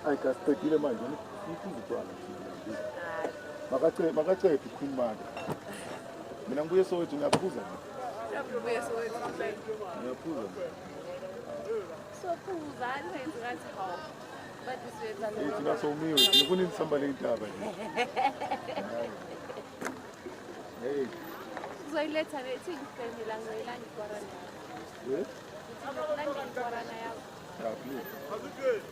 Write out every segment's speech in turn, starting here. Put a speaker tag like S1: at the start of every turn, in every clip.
S1: Hayi kasiqedile manje niphuze utshwala makacede Queen Mother. Mina ngibuye Soweto ngiyaphuza.
S2: Ubuye Soweto.
S1: Ngiyaphuza.
S2: Sophuza wenza ngathi hawu. Bathi siyenza
S1: lokho. Thina somiwe, thina kunini sihamba le ntaba nje. Hey.
S2: Uzoyiletha lethi ngifemila ngizoyilanda ikwarana.
S1: Eh?
S2: Ngizolanda ikwarana yakho.
S1: Yeah, please.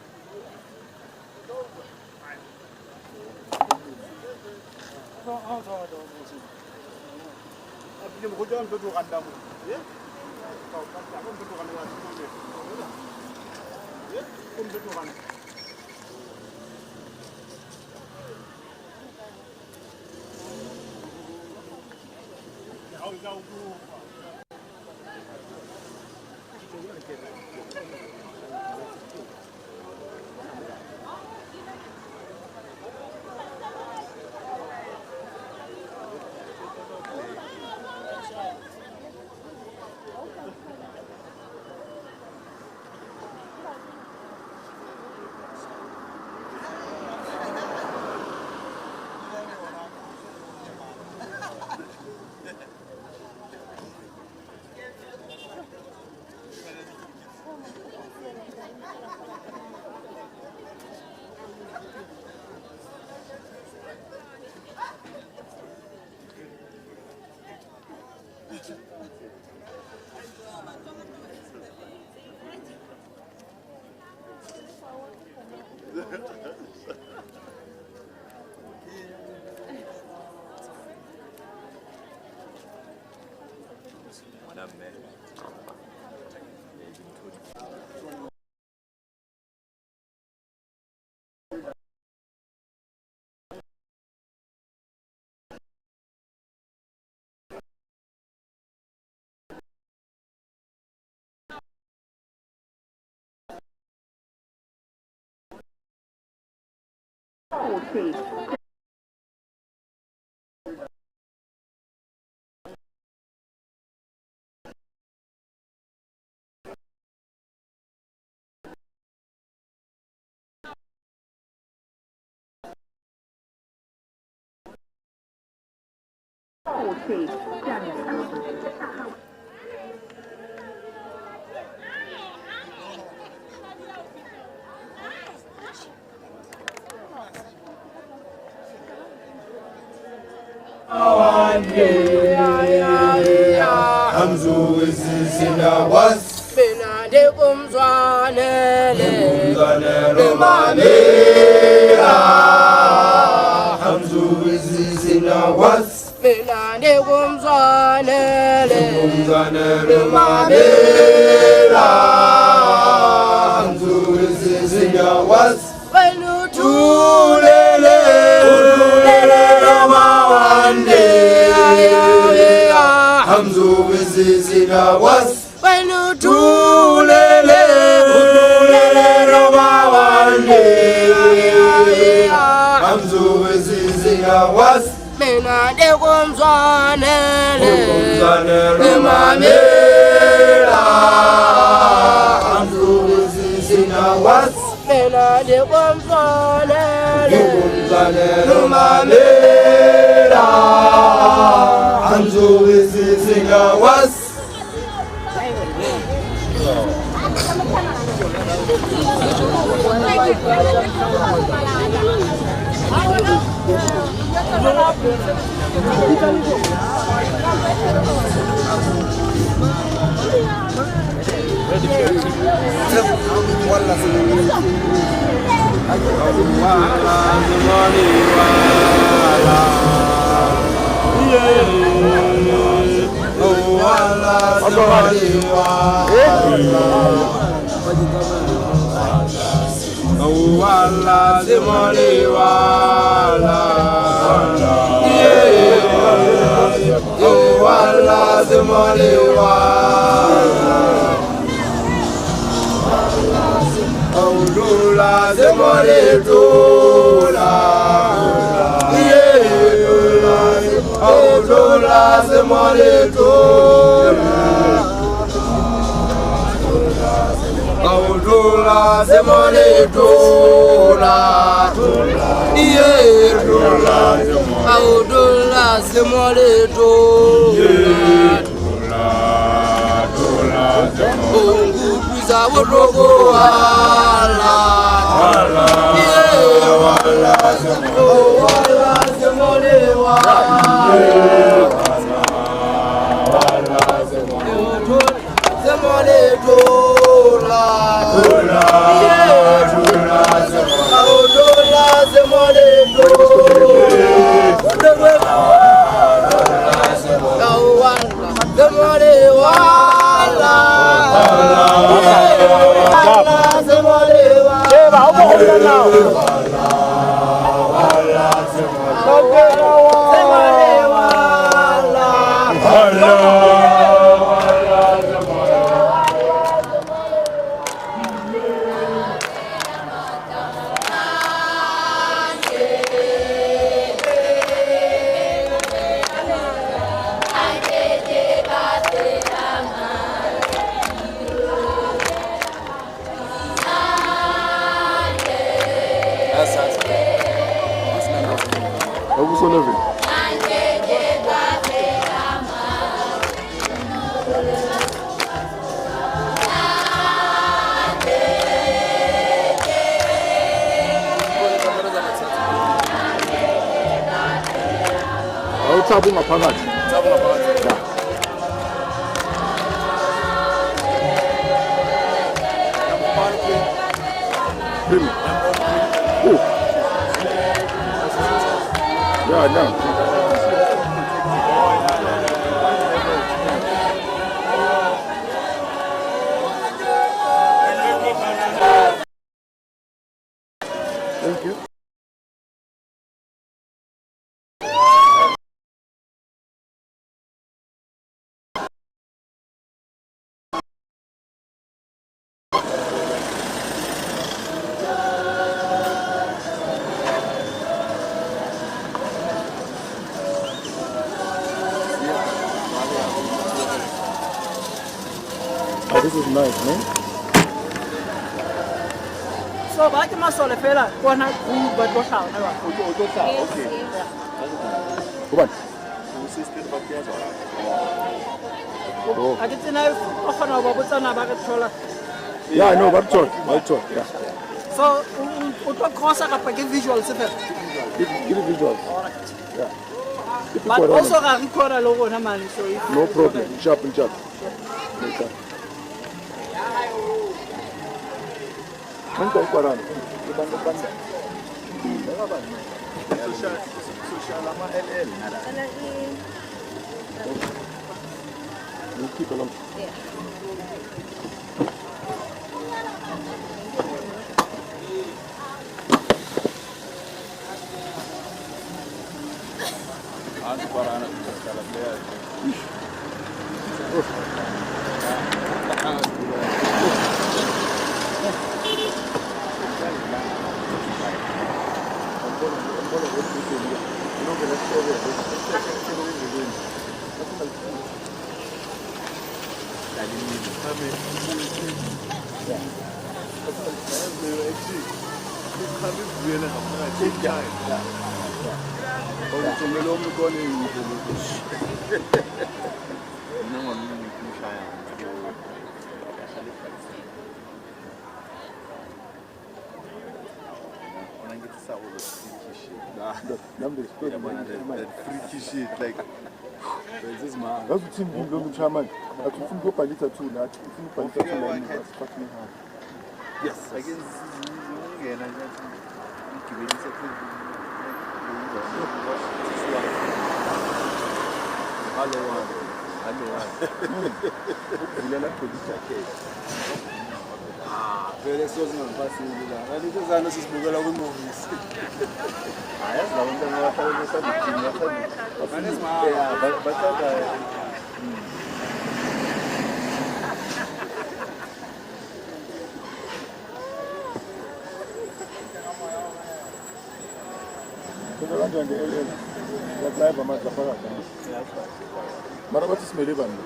S1: Thank you. Oh, this is nice, man.
S3: So, ba ke masole fela kona ba tlo hlaha ba.
S1: O tlo hlaha, okay. Hobane
S3: o a ke tsena o kgona ho ba botsana ba re thola.
S1: Yeah, no, ba re thola, yeah.
S3: So, o tlo crossa kapa ke visuals fela?
S1: Ke visuals.
S3: All right.
S1: Yeah.
S3: But also ra recorda le rona mane, so if
S1: no problem. Sharp and sharp. Okay. That freaky shit, like that's what team lo chairman. Ufuna ukubhalisa two la, ufuna ukubhalisa two la.
S4: Yes. Ake ngena nje ngigibelise phezulu. Hello. Ngalo ukuvulela gqoka ijacket.
S5: Ah, vele sozingangipaseli la. Kanti zana sisibukela kwi-movies.
S4: Hayi, yazi labo ntwana abahlala besandijini bathanda. Yeah, bathanda.
S1: Senza kanjani nge-LL? Siyadrayiva manje lapha phakathi. Mara bathi simele bani?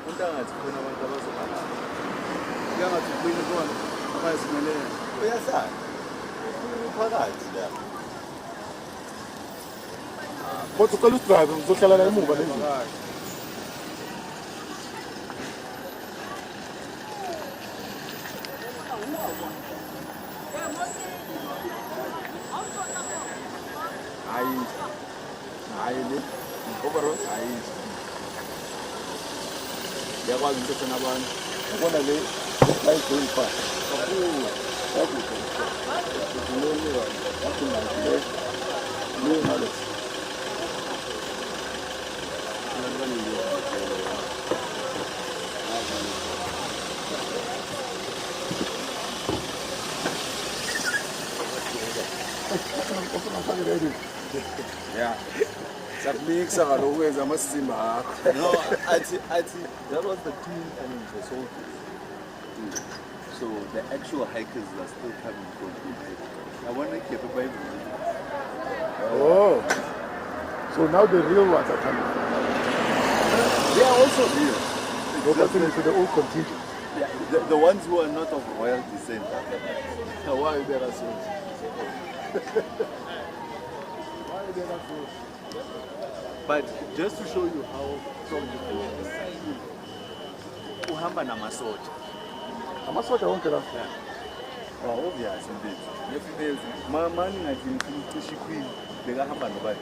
S4: Umuntu angathi khona abantu abazoba lapha.
S5: Kuyangathi ukhwini khona abazimelele.
S4: Uyahlala. Uphakathi la.
S1: Kodwa ucela usidrayive uzohlala la emuva lendlini.
S4: Hayi. Hayi le. Overall hayi. Ngiyakwazi ukuthetha nabantu.
S1: Yabona le la is going fast.
S4: Kakhulu.
S1: Kakuhle. Le le ngale.
S4: Abantu baningi.
S1: Ufuna ngifake ready.
S5: Yeah. Sakumixa kaloku wenza amasimba akho.
S4: No, athi that was the queen and the soldiers. So the actual hikers are still coming from behind. I want to keep it by
S1: Oh. So now the real ones are coming.
S4: They are also real.
S1: No, but to the old contingent.
S4: Yeah, the ones who are not of royal descent.
S5: Why you better soldier? Why you better soldier?
S4: But just to show you how strong the queen is, uhamba namasoja.
S1: Amasoja wonke la.
S4: Oh, obvious indeed. Ne-females, mani ngathi ngifuna ukucisha iqueen, bekahamba nobani?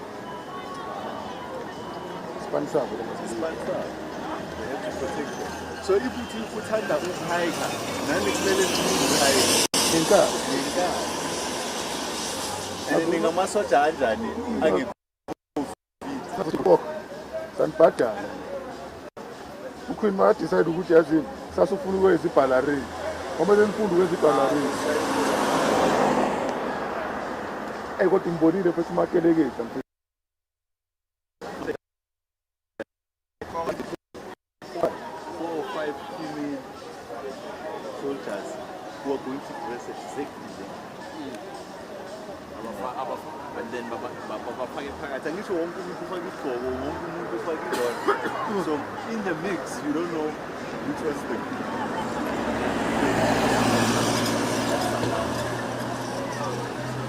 S1: Isipani sabo.
S4: Isipani sabo. They have to protect them. So if uthi uthanda ukuhike, nani kumele nifune ukuhike.
S1: Ngenkani.
S4: Ngenkani. And ningamasoja anjani angekho
S1: Sanibhadala. Uqueen maka-decide ukuthi yazini sasufuna ukwenza ibhalarini. Ngoba senifunda ukwenza ibhalarini. Eyi kodwa ngibonile futhi umakeleketha mfethu.
S4: 4 or 5 female soldiers who are going to dress exactly them. And then bafake phakathi. Angisho wonke umuntu ufake isigqoko, wonke umuntu ufake ilona. So in the mix, you don't know which one's the queen.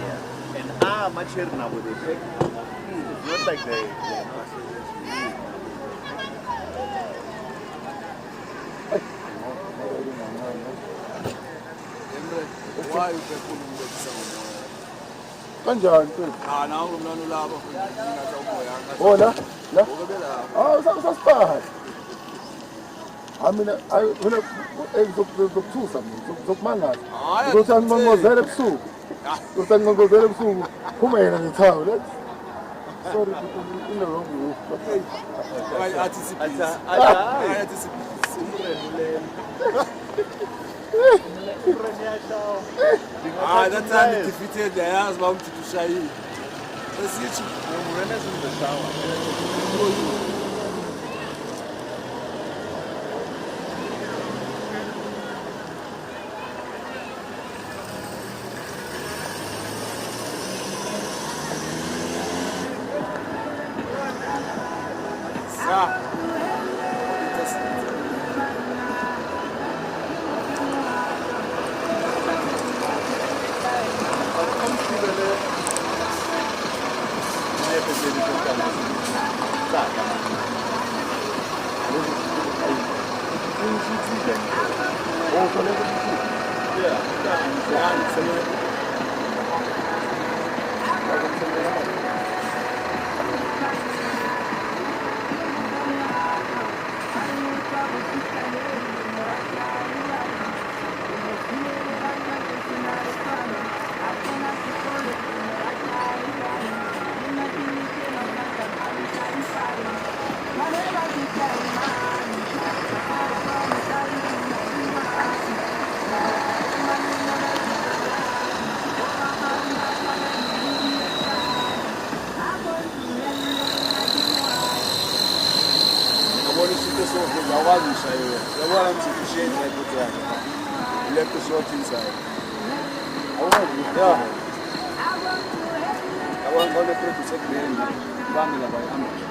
S4: Yeah. And amacherry nabo they pack. It's not like they not.
S5: Why you umbekisa ngomoya?
S1: Kanjani mfethu?
S5: Ah, nawu lo mntwana ulapha futhi ngathi awuboyanga.
S1: Oh la la.
S5: Ngoba belapha.
S1: Ah, usasiphathi. Hayi mina hayi mina ngizokuthusa mina, ngizokumangaza.
S5: Hayi,
S1: Uzothi angingqongqozele ebusuku. Uzothi angingqongqozele ebusuku. Phuma yena ngethawula. Sorry people in the wrong room. But hey,
S5: Hayi athi sibhizi.
S4: Athi
S5: Hayi athi sibhizi. Ah, that time he defeated yayazi uba umthetho ushayile. Esithi
S4: Mrena's in the shower.
S5: sa.
S1: Oh, so level two.
S5: Yabona mziki ushiye indlela yakhe. Left the shot inside. Yeah. Yabona ngone produce grand. Bambi laba ambush.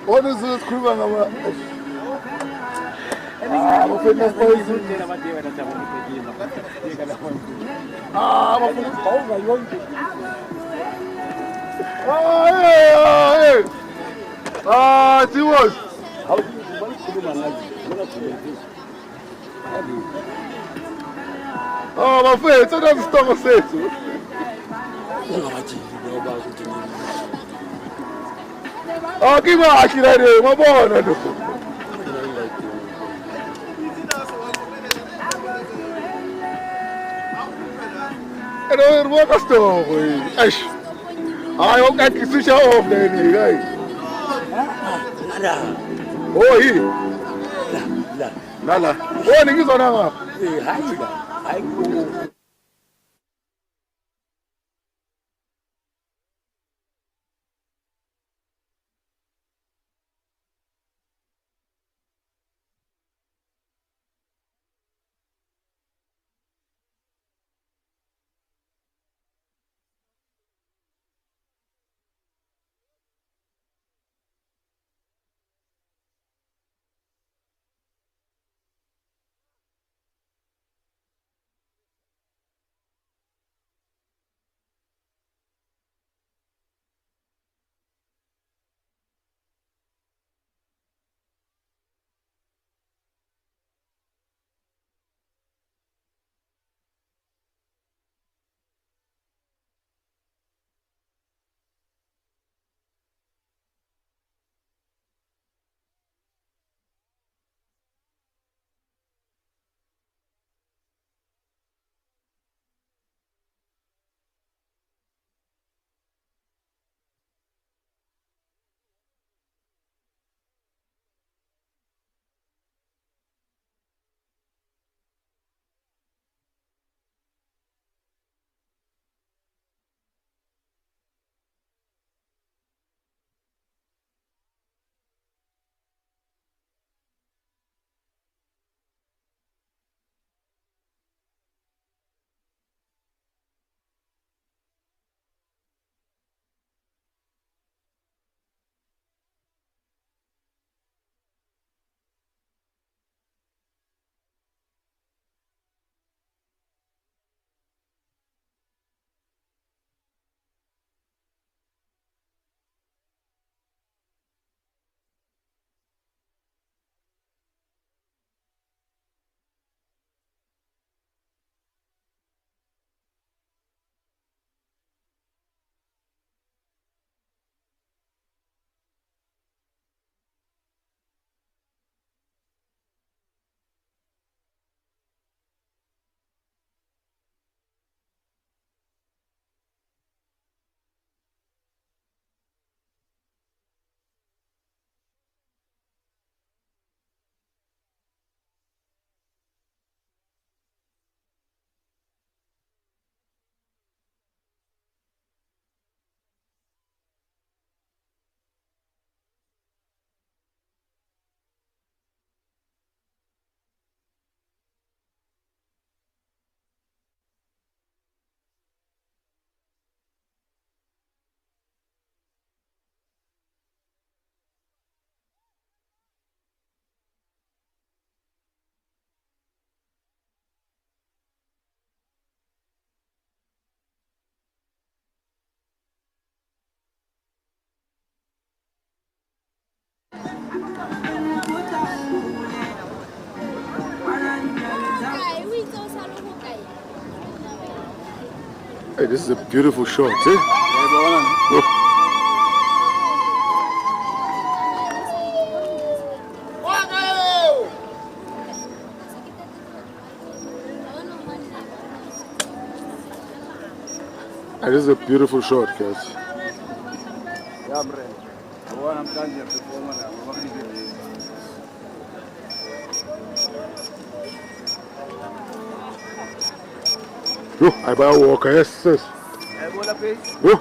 S1: What is this? Bafethu nasitoko sethu. Ke bahle la mabona lo. Ero re bua ka setoko. Eish. Hayi o ka switch off le ni guys. Oh hi.
S5: La.
S1: La la. Oh ngizona ngapha.
S5: Eh hayi la. Hayi ku. Hey, this is a beautiful shot, eh? Oh. Hey, this is a beautiful shot, guys. Yeah, I'm ready.
S1: Yo, I buy a walker, yes, yes. Yo.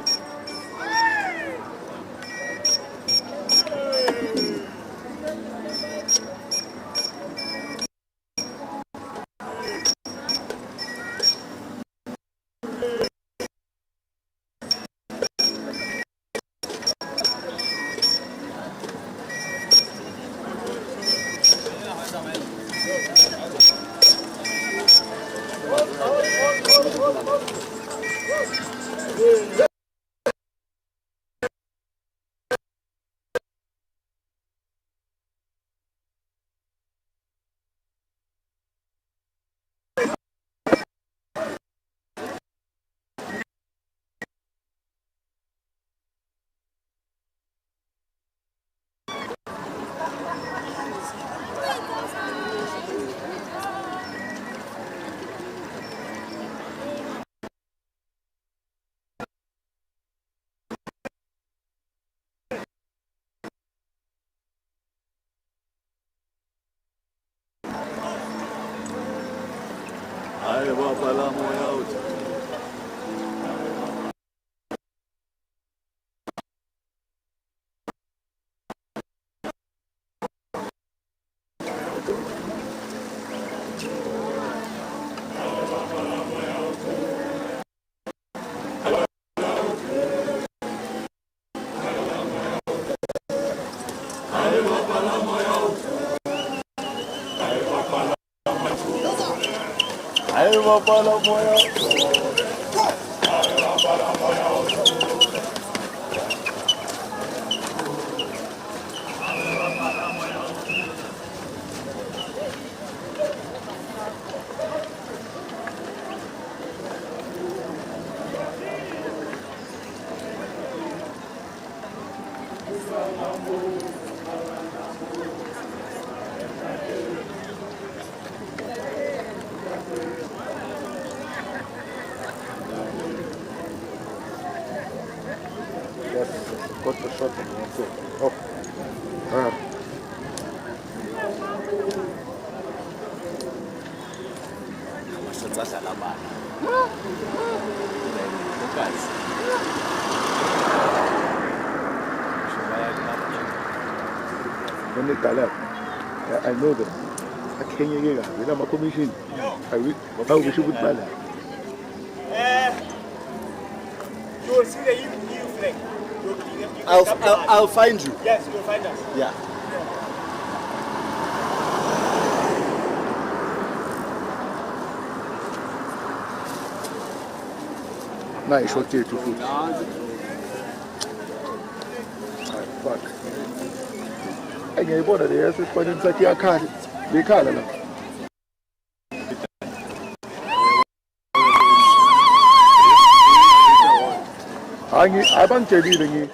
S4: Hayi bapala moya uthi. Hayi bapala moya.
S1: Yes, got the shot. Oh. Ah.
S4: Amashots adlala bana. Focus.
S1: When they I know them. Akhenyeke kabi lama commission. I wish ukuthi bala.
S6: You will see the EU flag.
S4: I'll find you.
S6: Yes, you'll find us.
S4: Yeah.
S1: Na ishot yethu futhi. Fuck. Ngiyayibona le yasesipaneni sakhe iyakhala. Lekhala la. Hayi abangitshelile ngi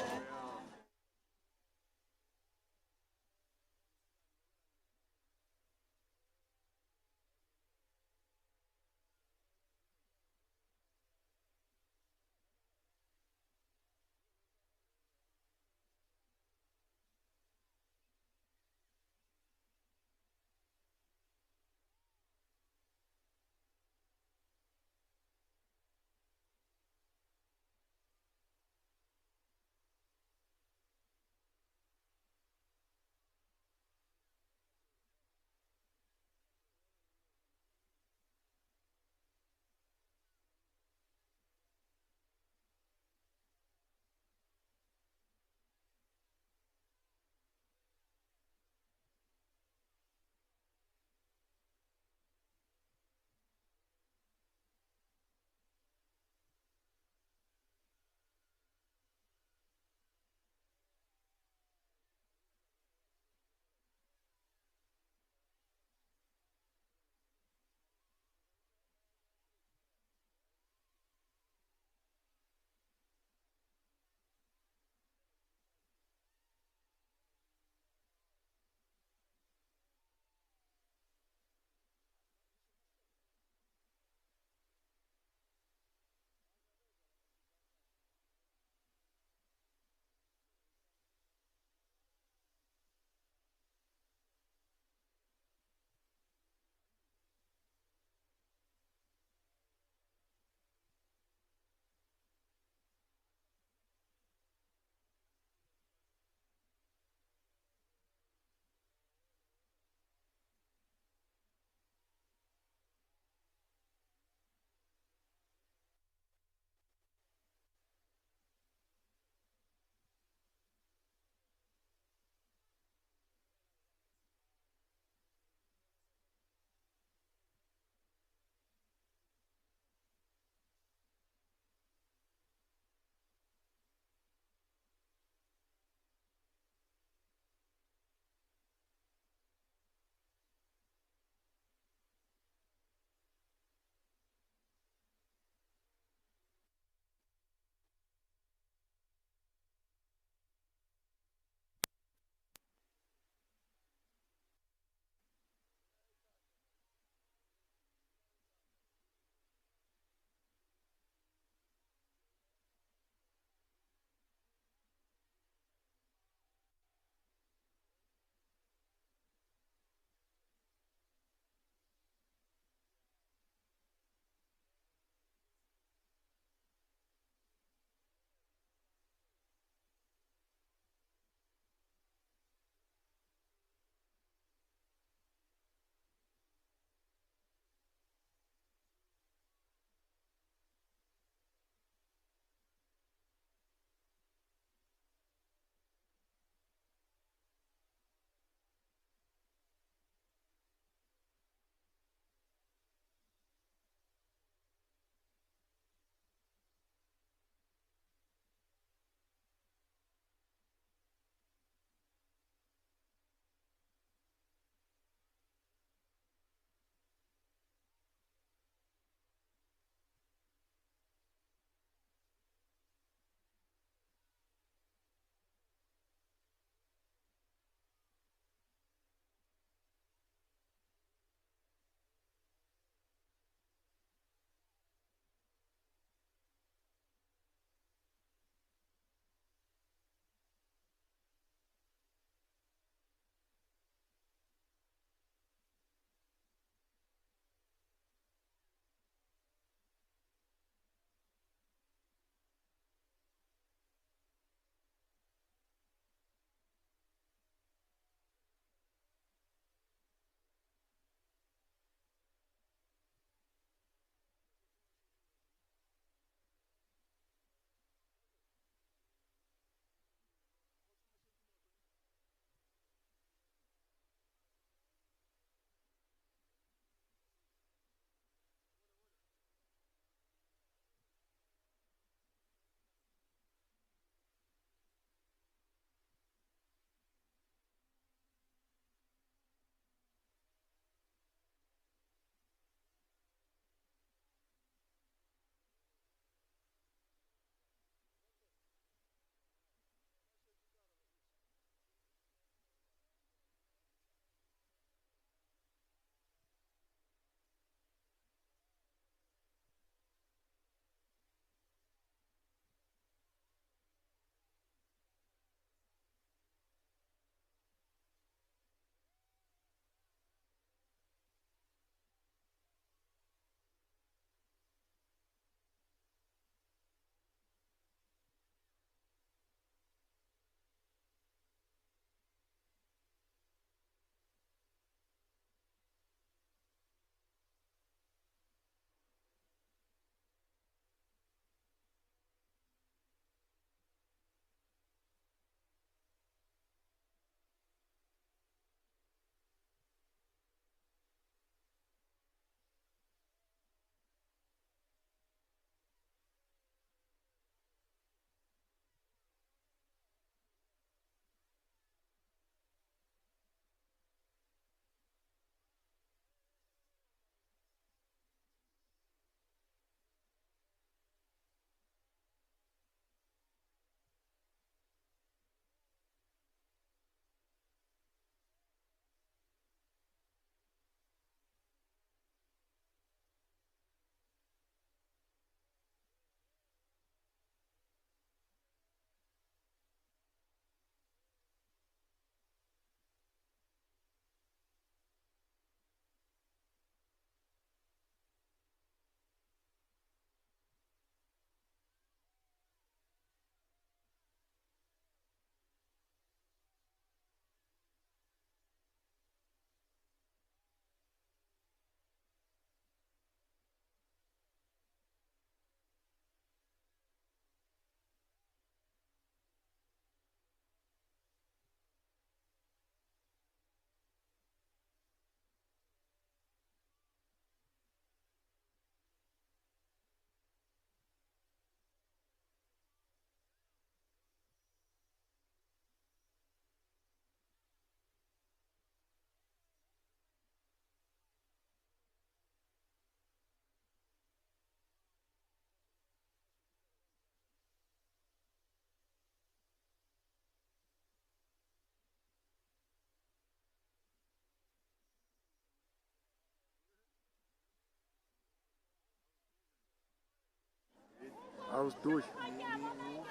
S1: Awusidushi.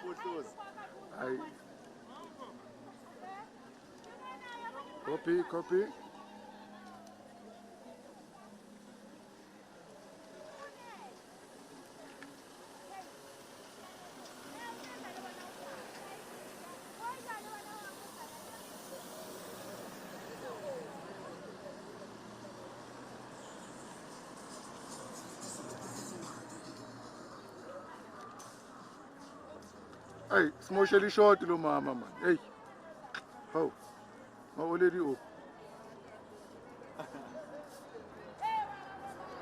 S4: Photos.
S1: Hayi. Copy, copy. Hey, simoshela ishoti lo mama man. Hey. How? Ma already up.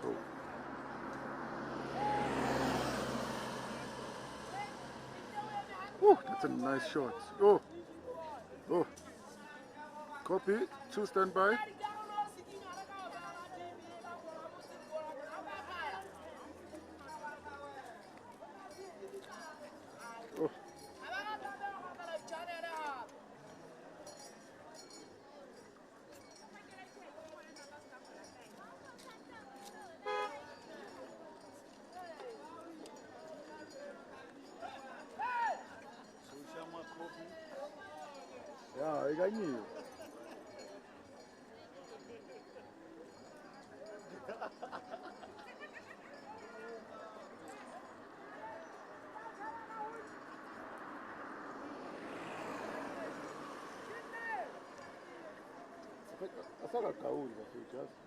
S1: Oh. Oh, that's a nice shot. Oh. Oh. Copy. Two standby. Oh. Yeah, I got you. Asakagawuli bafethu yazi.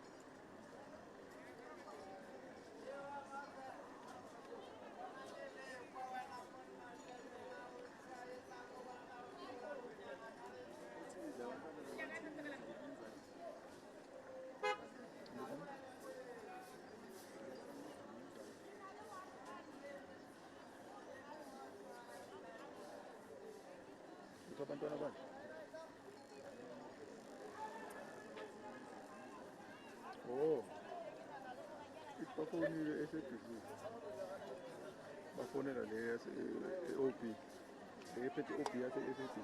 S1: Abantwana bakhe. Oh. Bafonile e-SABC. Bafonela le yase-OB. Le ephethe OB yase-SABC.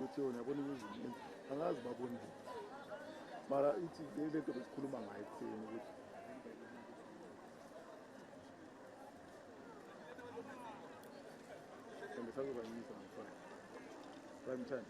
S1: Uthi yona yabona ukuthi angazi babonile. Mara ithi le nto besikhuluma ngayo ekuseni ukuthi and besazobanyisa ngo-5. Prime time.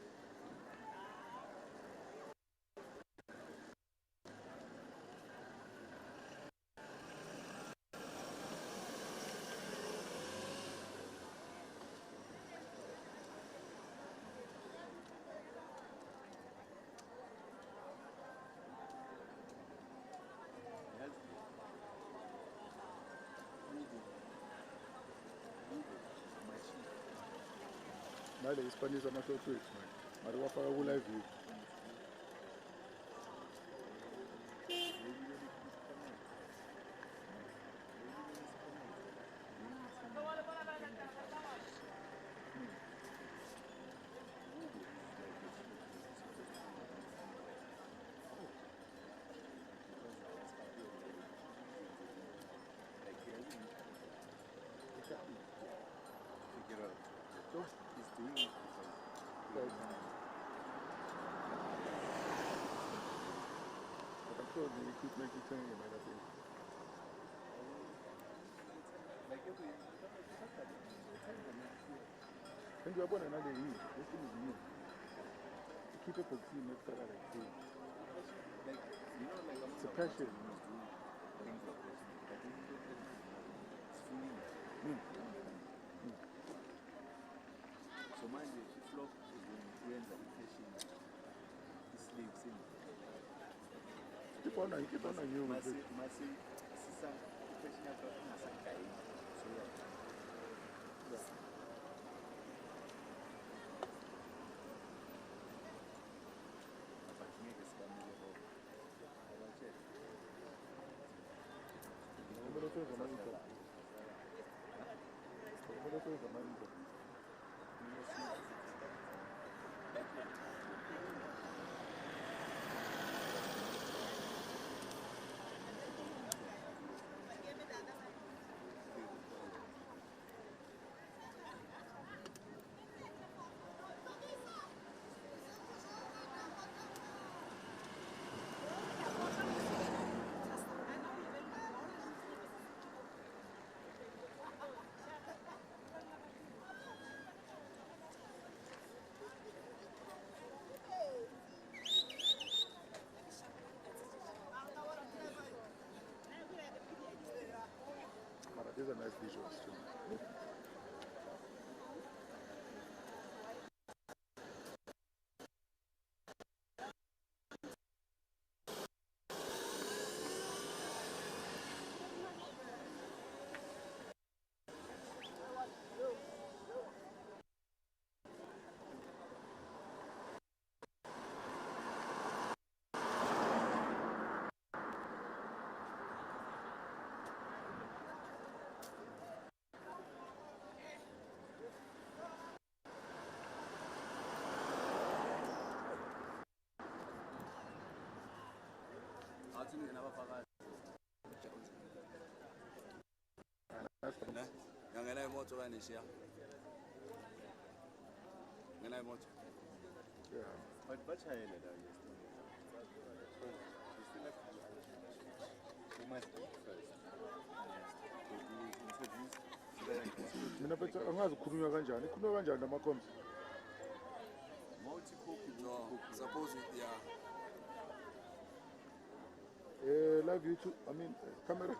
S1: Nale ispanisa ama-short wethu manje mara wafaka ku-live view.
S4: Figure out. He's doing it because
S1: But I'm sure the equipment is turning in my thing. And you are born another year. This thing is new. You keep it for team next time like this. It's a passion.
S4: So manje iflop uyenza i-fashion i-sleeves in.
S1: Keep on you.
S4: Mase sisa i-fashion yakho ingasagayi. So yeah. But ngeke sikamile bo. Abatshele.
S5: Visuals too.
S7: Ngangena imoto kanishiya. Ngena imoto.
S1: Yeah.
S4: But bachayele la yesterday. We still have to do We must eat first. They do interviews so that I can speak.
S1: Mina mfethu angazi ukukhulunywa kanjani. Ikhulunywa kanjani nama-comms?
S4: Multi-copy,
S7: No,
S4: multi-copy.
S7: suppose it, yeah.
S1: Live YouTube, I mean, camera 2.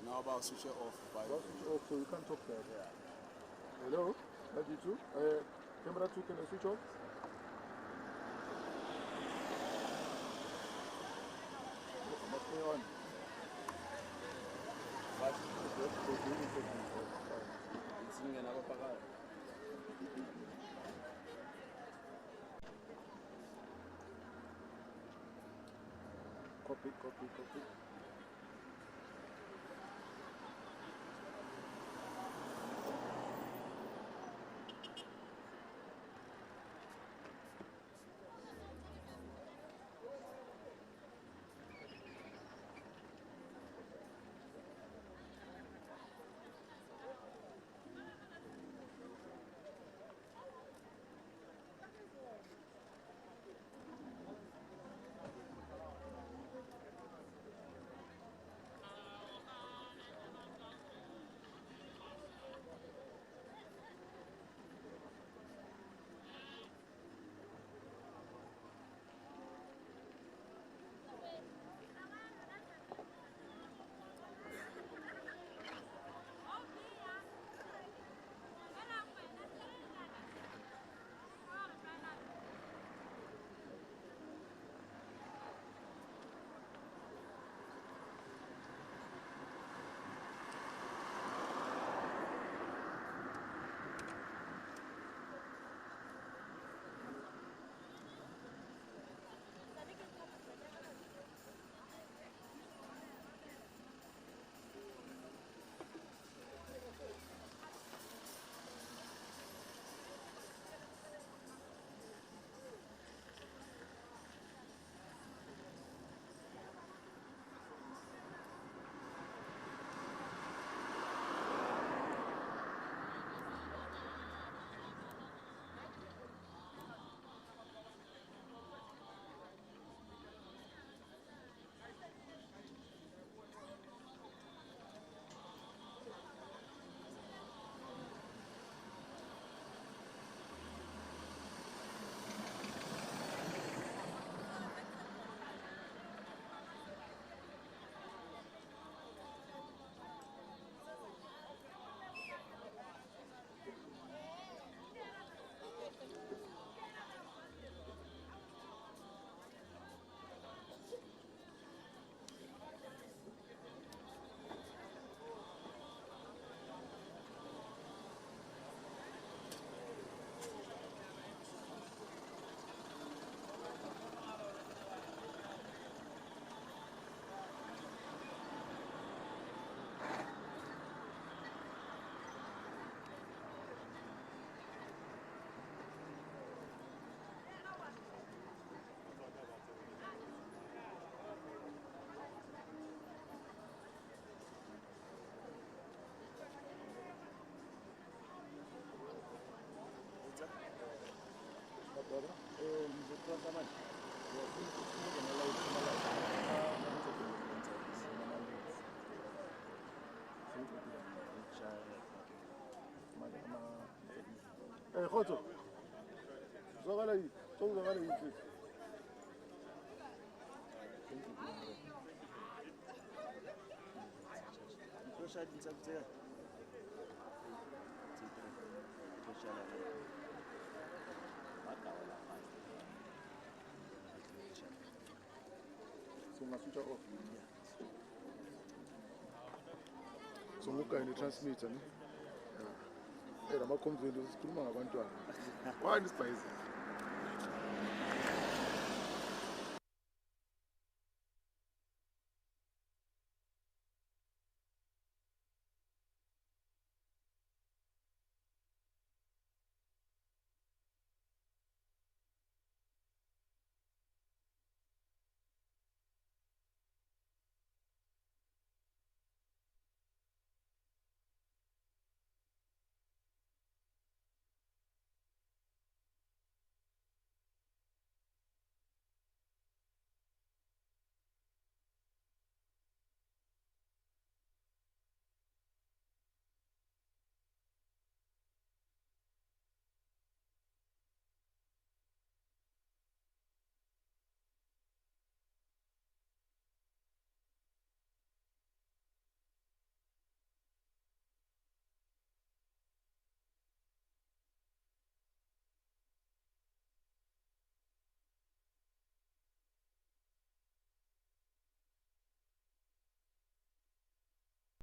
S7: Now about switch it off. By
S1: Well, switch off, so you can't talk there. Yeah. Hello, live YouTube. Camera 2, can I switch off? Oh, I must stay on.
S7: What?
S1: They do interviews. That's fine.
S7: It's ngena phakathi.
S1: Copy, copy, copy. Brother, ngizocela manje. Khotso. Zwakala yini? Sokuzwakala yini mfethu?
S4: Tlo shaya dintsha tse kae? Tse three. Tlo shaya la ba ka wela fatshe.
S1: So ungaswitcha off. So ngugaya ne-transmitter ne? Yeah. Eh lama complaint sikhuluma ngabantwana. Why nisibhayizela?